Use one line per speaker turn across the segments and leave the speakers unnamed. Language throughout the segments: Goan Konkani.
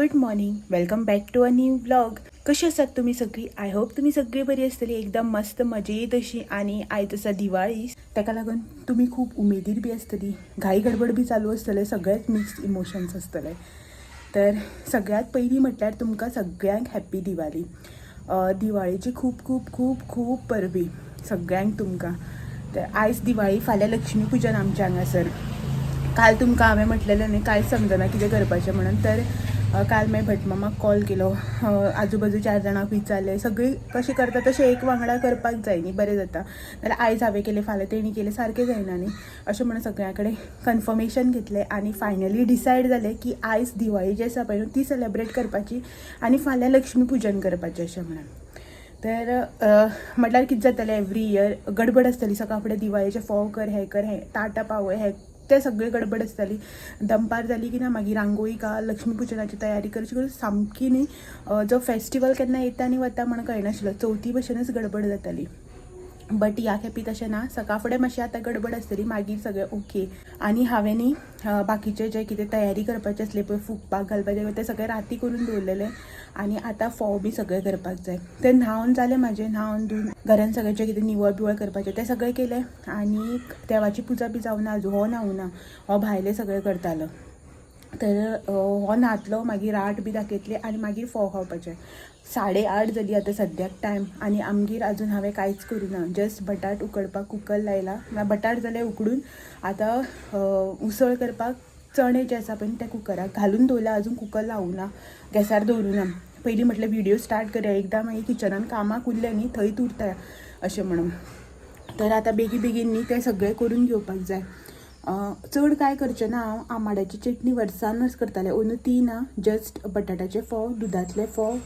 Good morning, welcome back to a new vlog. कशी आसात तुमी सगळीं? I hope तुमी सगळीं बरी आसतली, एकदम मस्त मजेत अशी. आनी आयज आसा दिवाळी, ताका लागून तुमी खूब उमेदीर बी आसतली, घाई गडबड बी चालू आसतले, सगळेच मिक्स्ड इमोशन्स आसतले. तर सगळ्यात पयलीं म्हटल्यार तुमकां सगळ्यांक हॅप्पी दिवाळी. दिवाळेची खूब खूब खूब खूब परबी सगळ्यांक तुमकां. तर आयज दिवाळी, फाल्यां लक्ष्मी पुजन आमच्या हांगासर. काल तुमकां हांवें म्हटलेलें न्ही, कांयच समजना कितें करपाचें म्हणून. तर काल मागीर भटमामाक कॉल केलो, आजूबाजू 4 जाणांक विचारलें, सगळीं कशें करता तशें एक वांगडा करपाक जाय न्ही, बरें जाता. नाल्यार आयज हांवें केलें फाल्यां तेणी केलें, सारकें जायना न्ही. अशें म्हणून सगळ्यां कडेन कन्फर्मेशन घेतलें आनी फायनली डिसायड जालें की आयज दिवाळी जी आसा पळय न्हू ती सेलेब्रेट करपाची आनी फाल्यां लक्ष्मी पुजन करपाचें अशें म्हणून. तर म्हटल्यार कितें जातालें, एवरी इयर गडबड आसताली, सकाळ फुडें दिवाळेचे फोव कर, हें कर, हें ताटां पावय, हें तें सगळें गडबड आसताली. दनपार जाली की ना मागीर रांगोळी घाल, लक्ष्मी पुजनाची तयारी कर, अशें करून सामकी न्ही जो फेस्टिवल केन्ना येता आनी वता म्हण कळनाशिल्लो, चवथी भशेनच गडबड जाताली. बट ह्या खेपी तशें ना, सकाळ फुडें मातशी आतां गडबड आसतली, मागीर सगळें ओके. आनी हांवें न्ही बाकीचे जे कितें तयारी करपाची आसली पळय, फुगपाक घालपाचें, तें सगळें राती करून दवरलेलें आनी आतां फोव बी सगळें करपाक जाय. तें न्हांवन जालें म्हाजें, न्हांवन धुवन घरान सगळें जें कितें निवळ बिवळ करपाचें तें सगळें केलें आनी देवाची पुजा बी जावना अजून, हो न्हावना, हो भायलें सगळें करतालो. तर हो न्हातलो, मागीर राट बी दाखयतली आनी मागीर फोव खावपाचें. 8:30 जाली आतां सद्याक टायम आनी आमगेर अजून हांवें कांयच करूं ना. जस्ट बटाट उकडपाक कुकर लायला, बटाट जाले उकडून, आतां उसळ करपाक चणे जे आसा पळय ते कुकराक घालून दवरला, अजून कुकर लावूं ना, गॅसार दवरूं ना. पयलीं म्हटलें व्हिडियो स्टार्ट करया, एकदां मागीर किचनान कामाक उरलें न्ही थंयच उरता अशें म्हणून. तर आतां बेगीन बेगीन न्ही तें सगळें करून घेवपाक जाय. चड कांय करचें ना हांव, आमाड्याची चटणी वर्सान वर्स करतालें, अंदू ती ना, जस्ट बटाट्याचे फोव, दुदांतले फोव,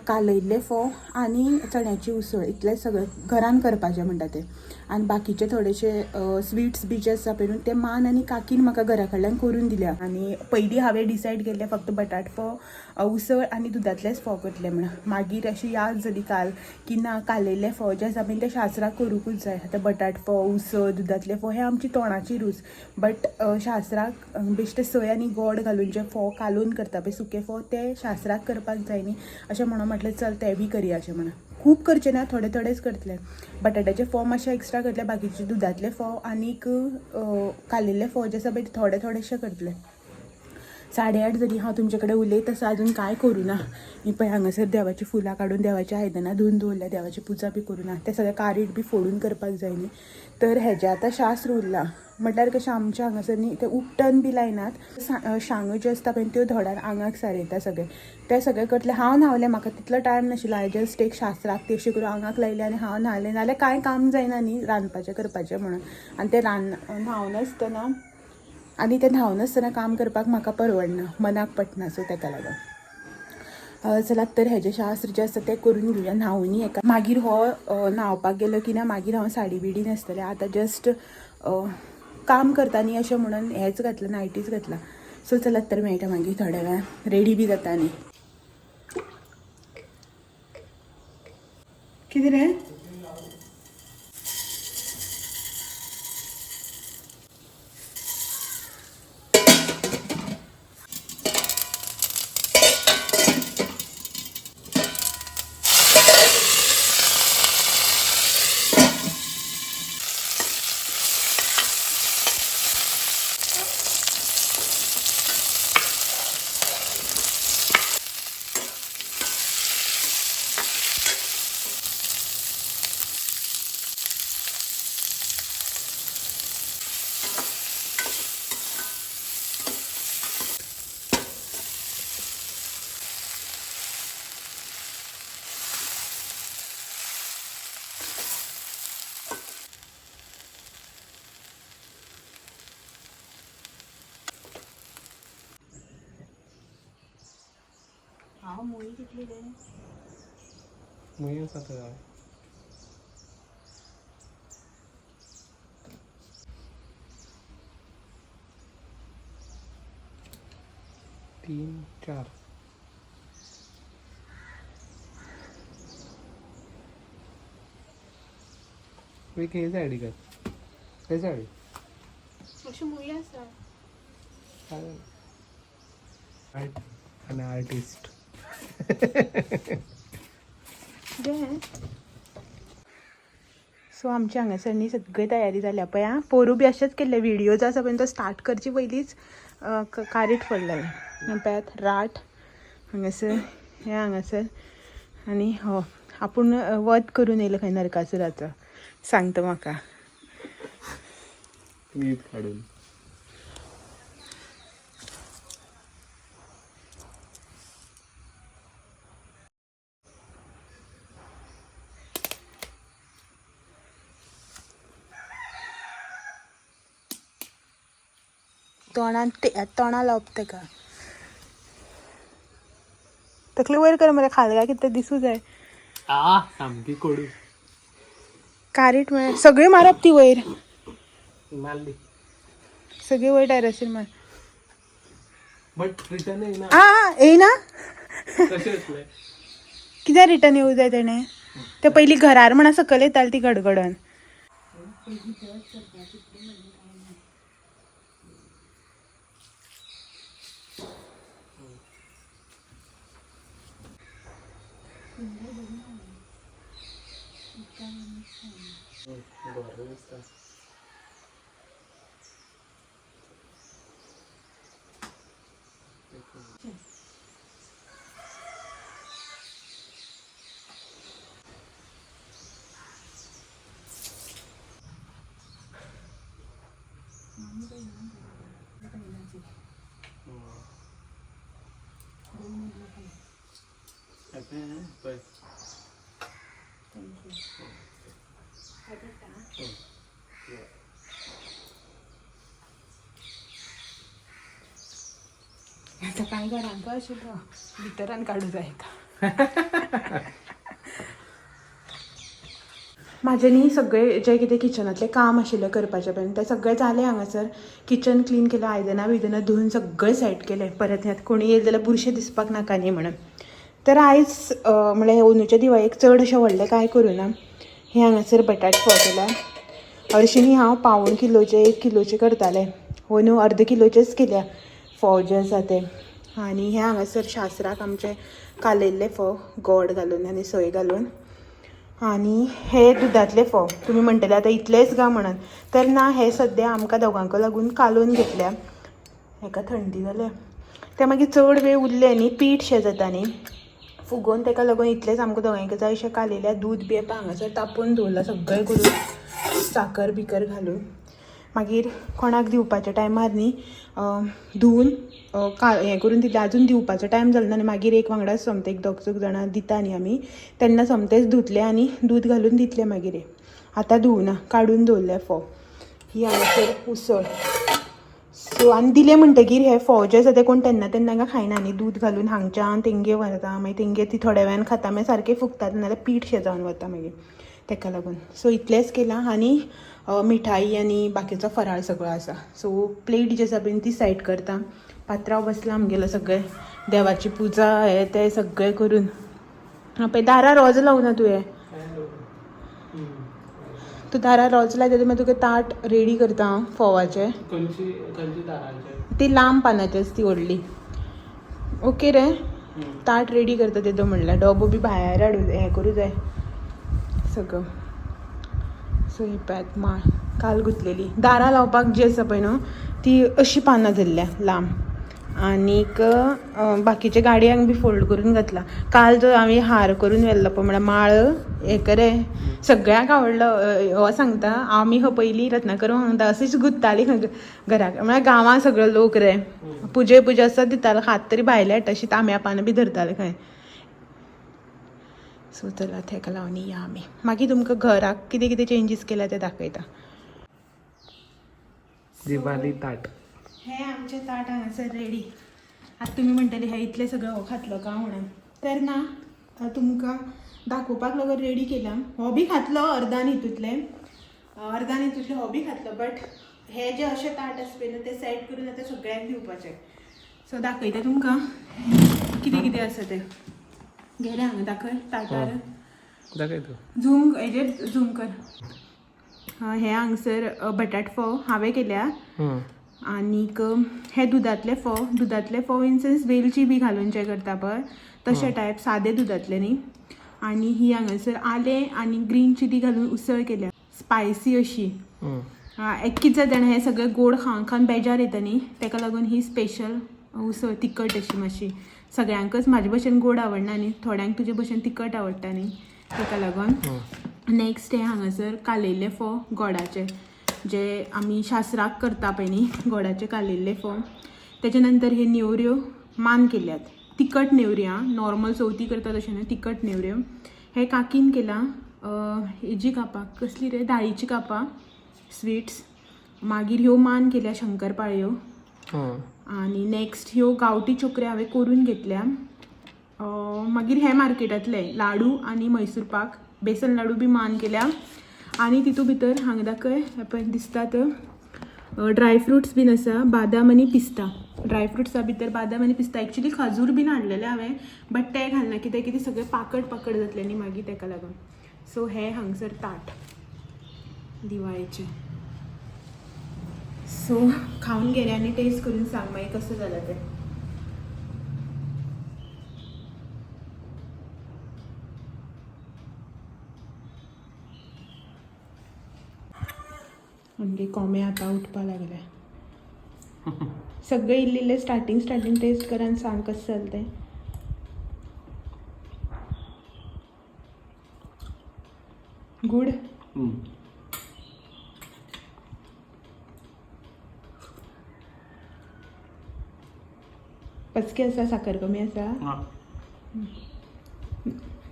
कालयल्ले फोव आनी चण्याची उसळ, इतलें सगळें घरान करपाचें म्हणटा तें. आनी बाकीचे थोडेशे स्विट्स बी जे आसा पळय ते मान आनी काकीन म्हाका घरा कडल्यान करून दिल्या. आनी पयलीं हांवें डिसायड केल्लें फक्त बटाट फोव, उसळ आनी दुदांतलेच फोव करतलें म्हणून. मागीर अशी याद जाली काल की ना, कालयल्ले फोव जे आसा पळय ते शास्त्राक करूंकूच जाय. आतां बटाट फोव, उसळ, दुदांतले फोव हे आमची तोंडाची रूच, बट शास्त्राक बेश्टे सय आनी गोड घालून जे फोव कालोवन करता पळय सुके फोव, ते शास्त्राक करपाक जाय न्ही अशें म्हणून म्हटलें चल ते बी करया अशें म्हणून. खूब करचें ना, थोडे थोडेच करतले. बटाट्याचे फोव मातशे एक्स्ट्रा करतले, बाकीचे दुदांतले फोव आनीक कालयल्ले फोव जे आसा पळय ते थोडे थोडेशे करतले. 8:30 जाली, हांव तुमचे कडेन उलयत आसा, अजून कांय करूं ना. ही पळय हांगासर देवाचीं फुलां काडून देवाची आयदनां धुवन दवरल्या, देवाची पुजा बी करूं ना, तें सगळें कारीट बी फोडून करपाक जाय न्ही. तर हेजें आतां शास्त्र उरलां, म्हटल्यार कशें आमच्या हांगासर न्ही तें उपटन बी लायनात, शांगो ज्यो आसता पळय त्यो धोडार आंगाक सारयता सगळें, तें सगळें करतलें. हांव न्हांवलें, म्हाका तितलो टायम नाशिल्लो, हांवें जस्ट एक शास्त्राक तें अशें करून आंगाक लायलें आनी हांव न्हालें, नाल्यार कांय काम जायना न्ही रांदपाचें करपाचें म्हणून. आनी तें न्हांवनासतना आनी तें न्हांवनासतना काम करपाक म्हाका परवडना, मनाक पटना, सो तेका लागून. चलात तर हेजें शास्त्र जें आसा तें करून घेवया, न्हांवनी एका. मागीर हो न्हांवपाक गेलो की ना मागीर हांव साडी बिडी न्हेसतलें. आतां जस्ट काम करता न्ही अशें म्हणून हेंच घातलां, नायटीच घातलां. सो चलात तर मेळटा मागीर थोड्या वेळान, रेडी बी जाता न्ही. कितें रे? हांव मुळी कितली रे?
मुळी आसा थंय. तीन 4. एक हे सायडी कर, हे सायडी
अशी मुळी आसा.
An artist.
सो आमच्या हांगासर न्ही सगळी तयारी जाल्या पळय आं. पोरू बी अशेंच केल्ले व्हिडिओ आसा पळय तो स्टार्ट करचे पयलींच कारीट पडलेलें. पळयात राट हांगासर, हें हांगासर आनी हो आपूण वध करून येयलो खंय नरकासुराचो, सांगता म्हाका.
वीज काडून.
तोंडान ते तोंडा लावप तेका. तकली वयर कर मरे, खाल काय कितें दिसूं जाय.
आ सामकी कोडू.
कारीट म्हळ्यार सगळी मारप ती वयर.
मारली.
सगळी वयर डायरेक्शन मार.
बट रिटर्न येयना.
आ आ, येयना.
कशें येतलें?
कित्याक रिटर्न येवं जाय तेणें? ते पयलीं घरार म्हणा सकयल येताली ती गडगडन.
बरें दिसता. पळय.
आतां कांय घरांक आशिल्लो भितरान काडूं जाय का. म्हाजें न्ही सगळें जें कितें किचनांतलें काम आशिल्लें करपाचें पळय तें सगळें जालें हांगासर. किचन क्लीन केलें, आयदनां बियदनां धुवन सगळें सेट केलें. परत ह्यात कोणी येयलें जाल्यार बुरशें दिसपाक नाका न्ही म्हणून. तर आयज म्हणल्यार अंदूच्या दिवाळेक चड अशें व्हडलें कांय करूं ना. हें हांगासर बटाट फोव केला. हरशीं न्ही हांव पावूण किलोचे 1 किलोचे करतालें, अंदू अर्द किलोचेच केल्या फोव जे आसा ते. आनी हे हांगासर शास्त्राक आमचे कालयल्ले फोव गोड घालून आनी सोय घालून. आनी हे दुदांतले फोव तुमी म्हणटले आतां इतलेच गा म्हणून, तर ना, हे सद्या आमकां दोगांक लागून कालोवन घेतल्या. हेका थंडी जाल्या ते मागीर चड वेळ उरले न्ही पीठ शें जाता न्ही फुगोवन, तेका लागून इतलेच आमकां दोगांयक जाय अशें कालयल्या. दूद बी पळय हांगासर तापोवन दवरलां सगळें करून, साकर बिकर घालून. मागीर कोणाक दिवपाच्या टायमार न्ही धुवन हें करून दिलें. आजून दिवपाचो टायम जालो ना आनी मागीर एक वांगडा सोमते एक दोग चौग जाणां दिता न्ही आमी, तेन्ना सोमतेच धुतले आनी दूद घालून दितले. मागीर आतां धुवना, काडून दवरले फोव. ही हांगासर उसळ. सो आनी दिले म्हणटगीर हे फोव जे आसा ते कोण तेन्ना तेन्ना काय खायना न्ही, दूद घालून हांगच्यान तेंगे व्हरता, मागीर तेंगे ती थोड्या वेळान खाता, मागीर सारके फुगतात, नाजाल्यार पीठ शें जावन वता मागीर तेका लागून. सो इतलेंच केलां आनी मिठाई आनी बाकीचो फराळ सगळो आसा. सो प्लेट जी आसा पळय ती सायड करता. पात्रांव बसला आमगेलो सगळें देवाची पुजा हें तें सगळें करून. पळय दारार रोज लावना तुवें, तूं दारार रोज लायता मागीर तुका ताट रेडी करता हांव फोवाचें.
खंयची खंयची दारांचे?
ती लांब पानाची आसा ती व्हडली. ओके रे, ताट रेडी करता तेदो म्हणल्यार डोबो बी भायर हाडूं हें करूं जाय सगळं. सो ही पळयात माळ काल गुंतलेली. दारां लावपाक जी आसा पळय न्हू ती अशी पानां धरल्या लांब, आनीक बाकीच्या गाडयांक बी फोल्ड करून घातला. काल जो आमी हार करून व्हेल्लो पळय म्हळ्यार माळ हें करे सगळ्यांक आवडलो. हो सांगता आमी हो पयलीं रत्नाकर सांगता अशीच गुंतताली खंय घराक, म्हळ्यार गांवां सगळे लोक रे पुजे पुजे आसा दिताले, हात तरी भायले हाडटा अशी तांब्या पानां बी धरताले खंय. सो चला तेका लावन या आमी, मागीर तुमकां घराक कितें कितें चेंजीस केल्या ते दाखयता.
दिवाळी ताट.
हे आमचें ताट हांगासर रेडी. आतां तुमी म्हणटले हे इतलें सगळें हो खातलो काय म्हणून, तर ना, तुमकां दाखोवपाक लागून रेडी केलां. हो बी खातलो अर्दान हितूंतलें, अर्दान हितूंतलें हो बी खातलो, बट हे जे अशें ताट आसा पळय न्हू तें सेट करून आतां सगळ्यांक दिवपाचें. सो दाखयता तुमकां कितें कितें आसा तें. गेलें हांगा दाखय ताटार.
दाखय तूं.
झूम हेजेर झूम कर. हें हांगसर बटाट फोव हांवें केल्या. आनीक हे दुदांतले फोव, दुदांतले फोव इन सेन्स वेलची बी घालून जे करता पळय तशे टायप, सादे दुदांतले न्ही. आनी ही हांगासर आलें आनी ग्रीन चिली घालून उसळ केल्या, स्पायसी अशी. एक कितें जाता जाणा, हें सगळें गोड खावन खावन बेजार येता न्ही, ताका लागून ही स्पेशल उसळ तिखट अशी मातशी. सगळ्यांकच म्हाजे भशेन गोड आवडना न्ही, थोड्यांक तुजे भशेन तिखट आवडटा न्ही, ताका लागून. नेक्स्ट हें हांगासर कालयल्ले फोव गोडाचे, जे आमी शास्त्राक करता पळय न्ही, गोडाचे कालयल्ले फोव. तेच्या नंतर हे नेवऱ्यो मान केल्यात, तिखट नेवरी आं, नॉर्मल चवथी करता तशें न्हय, तिखट नेवऱ्यो. हे काकीन केलां हेजी कापां, कसली रे, दाळीची कापां, स्विट्स. मागीर ह्यो मान केल्या शंकरपाळयो. आनी नेक्स्ट ह्यो गांवठी चोकऱ्यो हांवें करून घेतल्या. मागीर हे मार्केटांतले लाडू आनी मैसूर पाक, बेसन लाडू बी मान केल्या. आनी तितू भितर हांगा दाखय, हे पळय दिसतात ड्राय फ्रुट्स बीन आसा, बादाम आनी पिस्ता. ड्राय फ्रुट्सा भितर बादाम आनी पिस्ता. एक्चुली खाजूर बीन हाडलेले हांवें, बट ते घालना कित्याक कितें सगळें पाकड पाकड जातलें न्ही मागीर, तेका लागून. सो हे हांगसर ताट दिवाळेचें. सो खावन गेले आनी टेस्ट करून सांग मागीर कसं जालां तें. म्हणजे कोमे आतां उठपा लागले. सगळे इल्ले इल्ले स्टार्टींग स्टार्टींग टेस्ट कर आनी सांग कसं जालें तें. गुड. पचके आसा, साखर कमी आसा.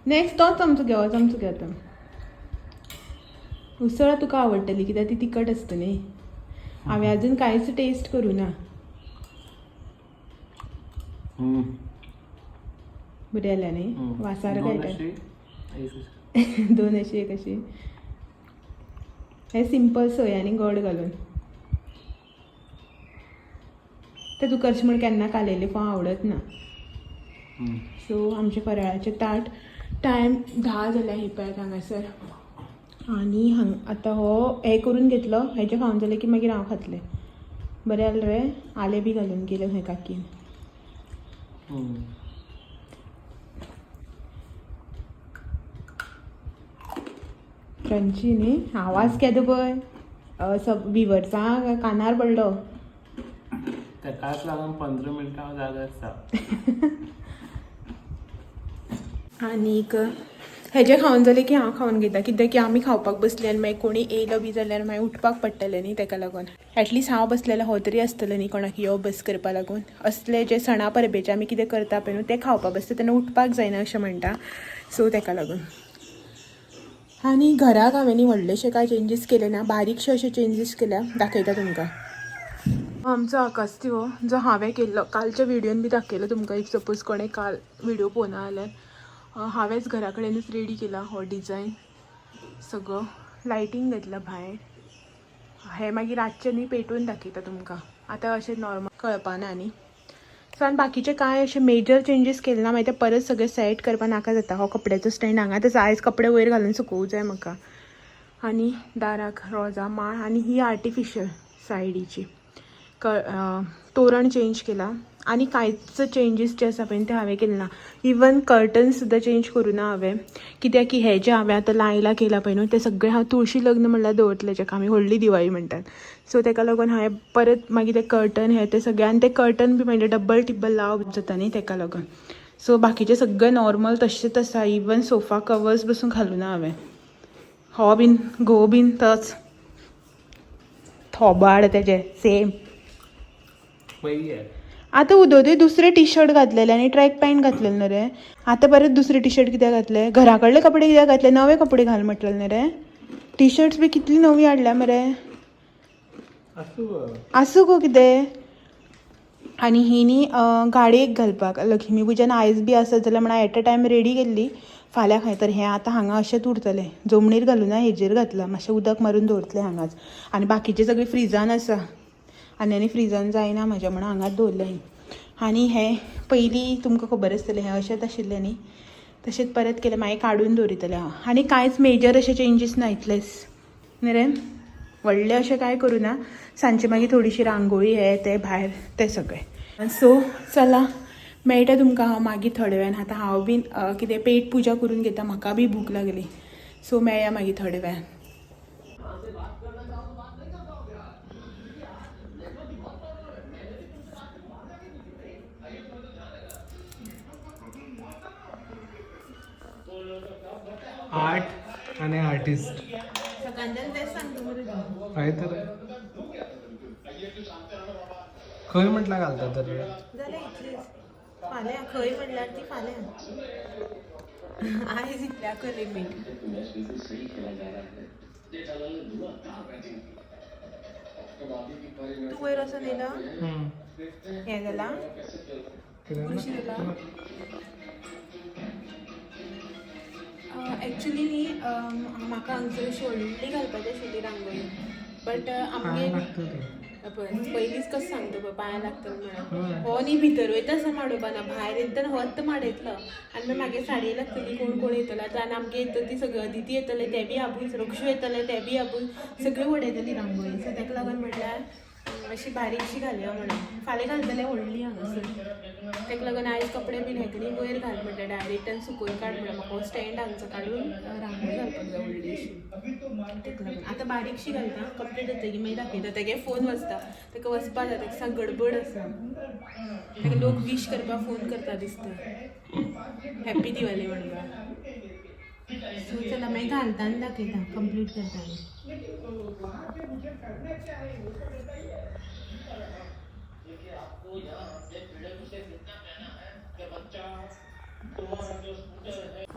नेक्स्ट तोच चमचो घे, हो चमचो घे आतां. उसळ तुका आवडटली कित्याक ती तिखट आसता न्ही. हांवें अजून कांयच टेस्ट करूं ना. बरें जालें न्ही, वासार
दोन
कळटा.
अशी, एक अशी.
दोन अशी एक अशी. हे सिंपल सोय आनी गोड घालून. ते तुका अशें म्हण केन्ना कालयल्ले फोव आवडत ना. सो आमचें फराळाचें ताट, टायम 10 जाल्या ही पळयात हांगासर. आनी हांग आतां हो हें करून घेतलो, हेजें खावन जालें की मागीर हांव खातलें. बरें जालें रे, आलें बी घालून केलें खंय काकीन. क्रंची न्ही, आवाज केदो पळय सब विवर्सां कानार पडलो.
तेकाच लागून 15 मिनटां हांव जागो आसता.
आनीक हेजें खावन जालें की हांव खावन घेता, कित्याक की आमी खावपाक बसली आनी मागीर कोणी येयलो बी जाल्यार मागीर उठपाक पडटलें न्ही, तेका लागून. एटलिस्ट हांव बसलेलें हो तरी आसतलें न्ही कोणाक यो बस करपा लागून. असले जे सणा परबेचे आमी कितें करता पळय न्हू, तें खावपा बसता तेन्ना उठपाक जायना अशें म्हणटा, सो तेका लागून. आनी घराक हांवें न्ही व्हडलेशे कांय चेंजीस केले ना, बारीकशे अशे चेंजीस केल्या, दाखयता तुमकां. आमचो आकाशदिवो जो हांवें केल्लो कालच्या व्हिडियोन बी दाखयलो तुमकां, if suppose कोणें काल व्हिडियो पळोवना जाल्यार, हांवेंच घरा कडेनूच रेडी केला हो डिजायन सगळो, लायटींग घेतला भायर. हे मागीर रातचें न्ही पेटोवन दाखयता तुमकां, आतां अशें नॉर्मल कळपाना न्ही. सो आनी बाकीचे कांय अशे मेजर चेंजीस केले ना, मागीर ते परत सगळें सेट करपा नाका जाता. हो कपड्याचो स्टँड हांगाच आसा, आयज कपडे वयर घालून सुकोवंक जाय म्हाका. आनी दाराक रोजां माळ आनी ही आर्टिफिशियल सायडीची तोरण चेंज केला. आनी कांयच चेंजीस जे आसा पळय ते हांवें केले ना. इवन कर्टन सुद्दां चेंज करूं ना हांवें, कित्याक की हे जे हांवें आतां लायलां केलां पळय न्हू, ते सगळे हांव तुळशी लग्न म्हणल्यार दवरतलें, जेका आमी व्हडली दिवाळी म्हणटात. सो तेका लागून हांवें परत मागीर ते कर्टन हे ते सगळे, आनी ते कर्टन बी म्हणजे डब्बल टिब्बल लावप जाता न्ही, तेका लागून. सो बाकीचें सगळें नॉर्मल तशेंच आसा. इवन सोफा कवर्स बसून घालूं ना हांवें. हो बीन घोव बीन तोच थोबाड तेजे सेम.
पयली आहे.
आतां उदोदय दुसरे टी शर्ट घातलेले आनी ट्रॅक पॅन्ट घातलेले न्हू रे, आतां परत दुसरे टी शर्ट कित्याक घातले? घरा कडले कपडे कित्याक घातले? नवे कपडे घाल म्हटलेले न्हू रे. टी शर्ट्स बी कितली नवी हाडल्या मरे.
आसूं गो.
आसूं गो कितें. आनी ही न्ही गाडयेक घालपाक लक्ष्मी पुजन आयज बी आसत जाल्यार म्हण एट अ टायम रेडी केल्ली फाल्यां खंय तर. हें आतां हांगा अशेंच उरतलें, जमनीर घालूना, हेजेर घातलां, मातशें उदक मारून दवरतलें हांगाच. आनी बाकीचें सगळें फ्रिजान आसा, आनी आनी फ्रिजान जायना म्हाज्या म्हणून हांगाच दवरलें. आनी हें पयलीं तुमकां खबर आसतलें, हें अशेंच आशिल्लें न्ही, तशेंच परत केलें, मागीर काडून दवरितलें हांव. आनी कांयच मेजर अशें चेंजीस ना इतलेच न्ही रे. व्हडलें अशें कांय करूं ना. सांजचे मागीर थोडीशी रांगोळी हे ते भायर ते सगळें. सो चला मेळटा तुमकां हांव मागीर थोड्या वेळान. आतां हांव बीन कितें पेट पुजा करून घेता, म्हाका बी भूक लागली. सो मेळया मागीर थोड्या वेळान.
आर्ट आणि आर्टिस्ट. काय तर खंय म्हटलं घालता तर?
जालें इतलीच. फाल्यां खंय म्हणल्यार ती फाल्यां आयज इतल्या कर लिमीट. तूं वयर वचोन येयला? हें जालां.
कितें?
कशें जालां? एक्चुली न्ही म्हाका हांगसर अशी व्हडली घालपाची आशिल्ली रांगोळी, बट
पांय
आमगे
लागता ते.
पळय पयलींच कसं सांगता पळय, पांयां लागतलो म्हणून.
हय.
हो न्ही भितर वयता आसा माडोवपा, भायर येतना होच माडयतलो आनी मागीर मागे साडये लागतली. कोण कोण येतलो आतां आनी आमगे येतली ती सगळी, अदिती येतले ते बी आबूज, रक्षू येतले ते बी आबूज, सगळी उडयतली रांगोळी. सो ताका लागून म्हटल्यार अशी बारीकशी घालया म्हणून. फाल्यां घालतले व्हडली हांगासर. ताका लागून आयज कपडे बीन हें न्ही वयर घाल म्हटल्यार डायरेक्ट आनी सुकोवन काड म्हळ्यार म्हाका हो स्टँड हांगचो काडून रांगोळी घालपाक जाय व्हडली अशी. ताका लागून आतां बारीकशी घालता. कंप्लीट जातकीर मागीर दाखयता. तेगे फोन वाजता, ताका वचपा जाय, ताका सामकी गडबड आसा. ताका लोक वीश करपाक फोन करता दिसता, हॅप्पी दिवाळी म्हणपाक. सो चला मागीर घालता आनी दाखयता कंप्लीट करता आनी.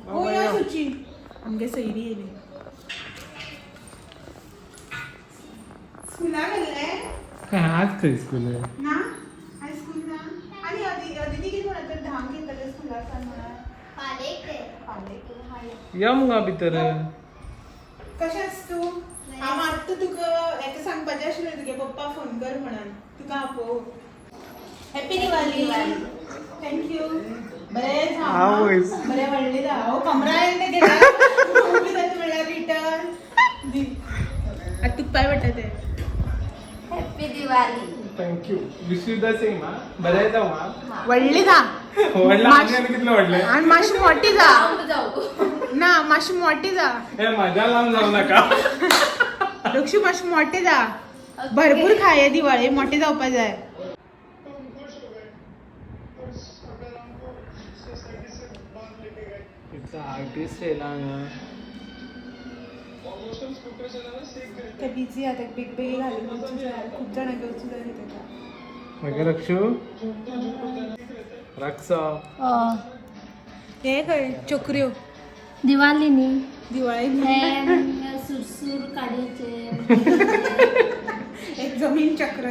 हो या सुची, आमगे सैरी येयली. स्कुला गेल्ले?
काय आज खंय स्कूल आहे?
ना, आयज स्कूल ना. आनी अदिती कितें म्हणत तर धांक येतलें स्कुला सान म्हणून. फाल्यां.
या मुगा भितर.
कशें आसा तूं? हांव आत्तां तुका हेका सांगपाचें आशिल्लें, तुगे पप्पा फोन कर म्हणून तुका आपोव. हॅप्पी दिवाळी. Thank you. बरें जा.
आवयस.
बरें व्हडलें जा. हो कमरा येयलें तेगे म्हणल्यार रिटर्न दी. आतां तुका पांय पडटा ते.
Happy Diwali.
Thank you, wish you the same. हा, बरें जावं हा.
व्हडली जा.
व्हडलं आनी आनी कितलें व्हडलें?
आनी मातशी मोठी जा.
लांब जाऊ.
ना, मातशी मोठी जा.
हे माझ्या लांब जाऊ नका.
लक्ष्मी, मातशी मोठे जा. भरपूर खाय दिवाळी, मोठे जावपा जाय.
आर्टिस्ट येयला हांगा.
ते बिझी आहा, बेग बेगीन घालून वचूं जाय, खूब जाणांक वचूं जाय ताका.
मागीर रक्षू रक्षा.
हे खंय चोकऱ्यो.
दिवाळी न्ही.
दिवाळी.
हे सुरसूर काडयेचे.
एक जमीन चक्र,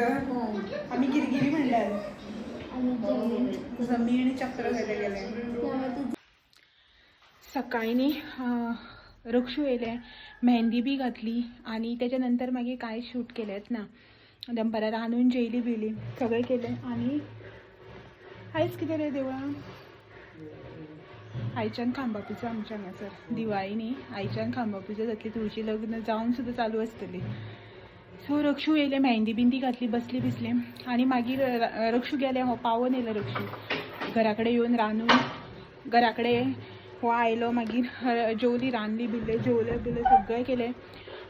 आमी गिरगिरी म्हणल्यार.
आणि जमीन.
जमीन चक्र घातले गेले.
त्यामध्ये.
सकाळी न्ही रक्षू येयलें, मेहंदी बी घातली आनी तेच्या नंतर मागीर कांय शूट केलेंच ना. दनपारां रांदून जेयली बियली, सगळें केलें. आनी आयज कितें रे देवळां? आयच्यान खांबा पुजा आमच्या हांगासर. दिवाळी न्ही, आयच्यान खांबा पुजा जातली. तुळशी लग्न जावन सुद्दां चालू आसतली. सो रक्षू येयलें, मेहंदी बिंदी घातली, बसली बिसली आनी मागीर रक्षू गेलें. हो पावोन येयलो रक्षू घरा कडेन येवन रांदून घरा कडेन हो आयलो. मागीर जेवली, रांदली बिल्ले, जेवले बिवले, सगळें केलें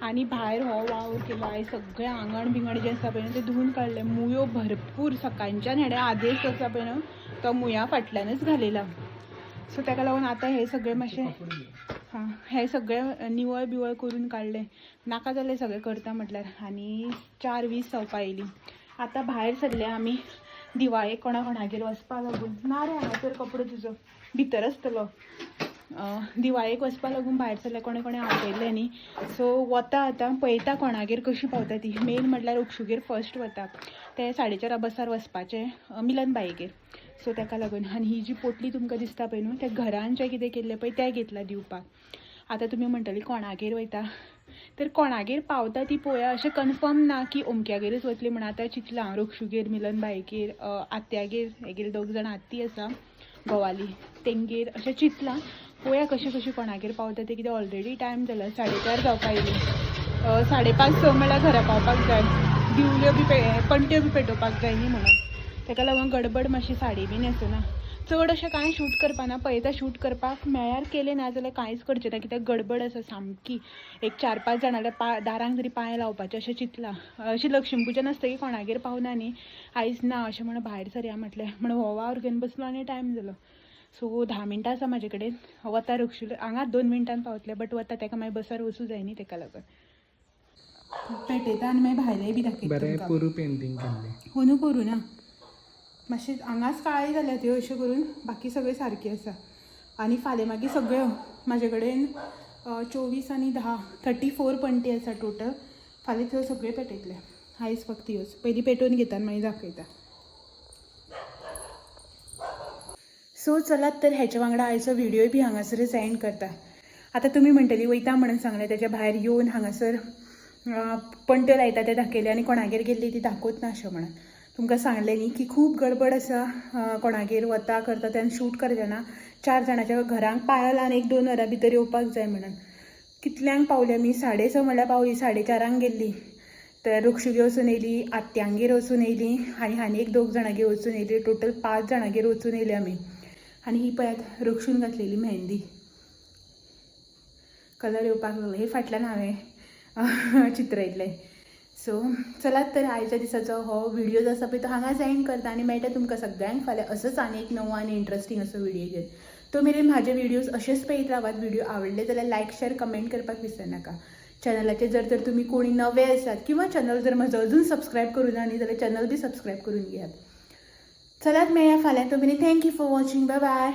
आनी भायर हो वावर केलो. आयज सगळें आंगण बिंगण जें आसा पळय न्हू तें धुवून काडलें. मुयो भरपूर सकाळच्यान हेणें आदेस आसा पळय न्हू तो मुया फाटल्यानच घालयला. सो ताका लागून आतां हें सगळें मातशें, हां, हें सगळें निवळ बिवळ करून काडलें. नाका जालें सगळें करता म्हटल्यार. आनी 4:20 जावपा आयली. आतां भायर सरले आमी दिवाळेक कोणा कोणागेर वचपा लागून. ना रे, हांगासर कपडो तुजो भितर आसतलो. दिवाळेक वचपा लागून भायर सरले. कोणें कोणें आपयलें न्ही, सो वता आतां, पळयता कोणागेर कशी पावता ती. मेन म्हटल्यार अक्षुगेर फर्स्ट वता. ते 4:30 बसार वचपाचें मिलन बाईगेर. सो ताका लागून. आनी ही जी पोटली तुमकां दिसता पळय न्हू, त्या घरान जें कितें केल्लें पळय तें घेतलां दिवपाक. आतां तुमी म्हणटली कोणागेर वयता, तर कोणागेर पावता ती पळोवया. अशें कन्फर्म ना की अमक्यागेरच वतली म्हण. आतां चिंतलां हांव रक्षुगेर, मिलन बाईगेर, आत्यागेर, हेगेर दोग जाणां आत्ती आसा घोवाली तेंगेर, अशें चिंतलां. पळोवया कशें कशें कोणागेर पावता तें. कितें ऑलरेडी टायम जाला, 4:30 जावपा आयली. 5:30-6 म्हळ्यार घरा पावपाक जाय. दिवल्यो बी पणट्यो बी पेटोवपाक जाय न्ही म्हणून ताका लागून गडबड मातशी. साडी बी न्हेसना, चड अशें कांय शूट करपाना. पळयता शूट करपाक मेळ्यार केलें, ना जाल्यार कांयच करचें ना, कित्याक गडबड आसा सामकी. एक 4-5 जाणांल्या दारांक तरी पांय लावपाचें अशें चिंतलां. अशें लक्ष्मीपुजन आसतकीर कोणागेर पावना न्ही, आयज ना अशें म्हणून भायर सरया म्हटलें, म्हणून हो वावर घेवन बसलो आनी टायम जालो. सो 10 मिनटां आसा म्हाजे कडेन. वता रक्षुल हांगाच 2 मिनटान पावतलें, बट वता ताका मागीर बसार वचूं जाय न्ही, ताका लागून पेटयता आनी मागीर भायलें बी दाखयता
बरें
तुमकां.
पोरू पेंटींग केल्लें.
अंदू करूं ना, मातशें हांगाच काळी जाल्या त्यो अश्यो करून, बाकी सगळें सारकी आसा. आनी फाल्यां मागीर सगळ्यो म्हाजे कडेन 24 आनी 10, 34 पणटी आसा टोटल. फाल्यां त्यो सगळ्यो पेटयतले. आयज फक्त ह्योच पयलीं पेटोवन घेता आनी मागीर दाखयता. सो चलात तर हेच्या वांगडा आयचो व्हिडिओ बी हांगासरच एंड करता. आतां तुमी म्हणटली वयता म्हणून सांगलें, तेच्या भायर येवन हांगासर पणट्यो लायता ते दाखयले आनी कोणागेर गेल्ली ती दाखोवत ना अशें म्हणून. तुमकां सांगलें न्ही की खूब गडबड आसा. कोणागेर वता करता तेन्ना शूट करचें. 4 जाणाच्या घरांक पांय लावन 1-2 वरां भितर येवपाक जाय म्हणून. कितल्यांक पावले आमी? 6:30 म्हणल्यार पावली, 4:30 गेल्ली. तर रुक्षुगेर वचून येयली, आत्यांगेर वचून येयली आनी आनी एक 2 जाणागेर वचून येयली. टोटल 5 जाणागेर वचून येयली आमी. आनी ही पळयात रुक्षून घातलेली मेहंदी, कलर येवपाक लागलो. हे फाटल्यान हांवें चित्रयल्लें. सो चलात तर आयच्या दिसाचो हो व्हिडिओ जो आसा पळय तो हांगाच एंड करता आनी मेळटा तुमकां सगळ्यांक फाल्यां असोच आनी एक नवो आनी इंट्रस्टींग असो व्हिडिओ घेवन. तो मेरेन म्हाजे व्हिडियोज अशेच पळयत रावात. व्हिडिओ आवडले जाल्यार लायक, शेअर, कमेंट करपाक विसरनाका. चॅनलाचेर जर तर तुमी कोणी नवे आसात किंवा चॅनल जर म्हजो अजून सबस्क्रायब करूं ना न्ही जाल्यार चॅनल बी सबस्क्रायब करून घेयात. चलात मेळया फाल्यां. तो मेरेन thank you for watching. Bye bye.